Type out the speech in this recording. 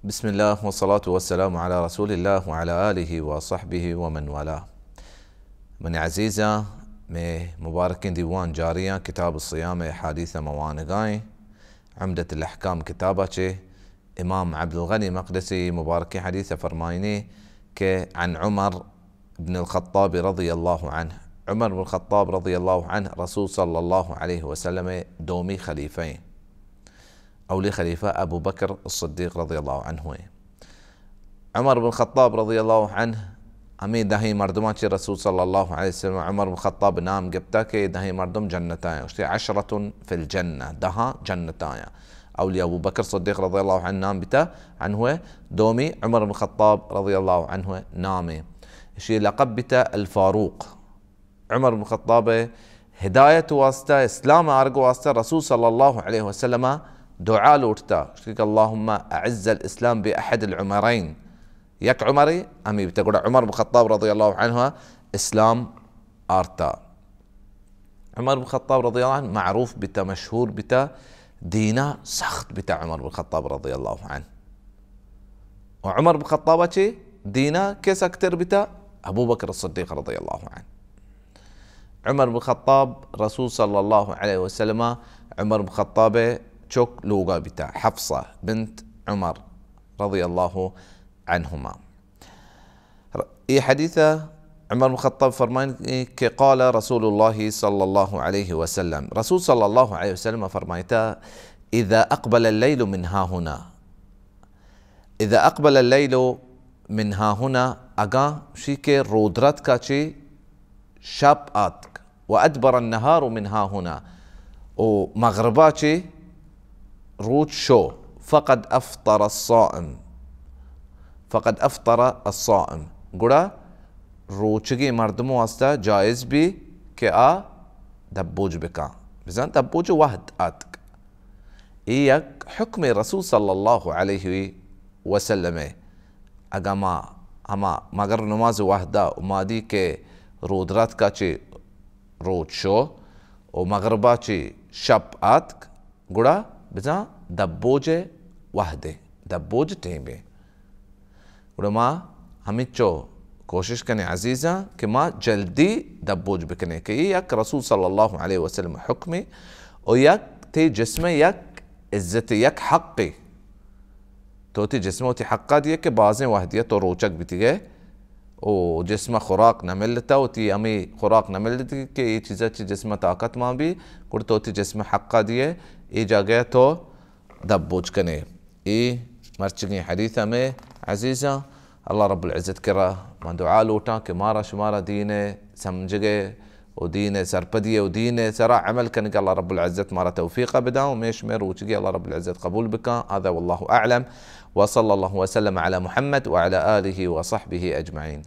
بسم الله والصلاة والسلام على رسول الله وعلى آله وصحبه ومن والاه. من عزیزاں، مئے مبارکیں دیوان جاریاں، کتاب الصیام ءِ حدیث ءَ ما وانگائیں۔ عمدۃ الاحکام کتاب ءَ چہ امام عبدالغنی مقدسی مبارکیں حدیث ءَ فرمائنی کہ عن عمر بن الخطاب رضی اللہ عنہ، عمر بن خطاب رضی اللہ عنہ رسول صلی اللہ علیہ وسلم ءِ دومی خلیفہ ایں۔ اولی خلیفہ ابو بکر الصدیق رضی اللہ عنہ ایں۔ عمر بن خطاب رضی اللہ عنہ ہمیں دہیں مردماں چہ رسول صلی اللہ علیہ وسلم عمر بن خطاب نام گپتا کہ دہیں مردم جنت آیاں، گوشتی عشرة فی الجنہ، دہاں جنت آیاں۔ اولی ابو بکر صدیق رضی اللہ عنہ نام بیتا، عنہ دومی عمر بن خطاب رضی اللہ عنہ نام ایں۔ اشی لقب بیتا الفاروق۔ عمر بن خطاب ءِ ہدایت واسطہ، اسلام آرگ واسطہ رسول صلی اللہ علیہ وسلم ءَ دعا لوٹتا، گوشتی کہ اللہم اعز الاسلام باحد العمرین۔ یک عمرے ہمے بیتا، گڑا عمر بن خطاب رضی اللہ عنہ اسلام آرتا۔ عمر بن خطاب رضی اللہ عنہ معروف بیتا، مشہور بیتا، دینا سخت بیتا عمر بن خطاب رضی اللہ عنہ۔ و عمر بن خطاب ءَ چہ دینا کس سختر بیتا؟ ابو بکر الصدیق رضی اللہ عنہ۔ عمر بن خطاب رسول صلی اللہ علیہ وسلم، عمر بن خطاب ءِ چک لوگا بیتا، حفصہ بنت عمر رضی اللہ عنہما۔ اے حدیث ءَ عمر بن خطاب فرمائیں کہ قال رسول اللہ صلی اللہ علیہ وسلم، رسول صلی اللہ علیہ وسلم فرمائتا، اذا اقبل اللیل من ها هنا، اذا اقبل اللیل من ها هنا، اگاں شی کہ رودرتکا چہ شپ آتک، و ادبر النهار من ها هنا، و مغربا چہ روچ شو، فقد افطر الصائم، فقد افطر الصائم، گڑا روچگیں مردم واسطہ جائز بی کہ آ دبوج بکاں، بزاں دبوج وہد آتک۔ اے یک حکم رسول صلی اللہ علیہ وسلم ءِ۔ اگاں ما ہما مغرب نماز وہدا و ما دی کہ رودرتکا چہ روچ شو و مغربا چہ شپ آتک، گڑا بزاں دبوج وہدے، دبوج ٹیمے۔ گڑا ما ہمینچو کوشش کنیں عزیزاں کہ ما جلدی دبوج بکنیں کہ اے یک رسول صلی اللہ علیہ وسلم حکمے و یک تئی جسم یک عزت، یک حقے۔ تو تئی جسم وتی حقا دیئے کہ بازیں وہدیا تو روچگ بیتگئے و جسم خوراک نہ ملتا، وتی ہمے خوراک نہ ملتی کہ اے چیزا چہ جسم طاقت مان بی، گڑا تو تئی جسم حقا دیئے، اے جاگہ تو دبوج کنے۔ اے مرچگیں حدیث ہمے عزیزاں، اللہ رب العزت کرا من دعا لوٹاں کہ مارا شمارا دین سمجھگے و دین سرپدی و دین سرا عمل کنگے اللہ رب العزت مارا توفیق بداں و میش میں روچگی اللہ رب العزت قبول بکاں۔ هذا والله اعلم، وصلى الله وسلم على محمد وعلى آله وصحبه اجمعين۔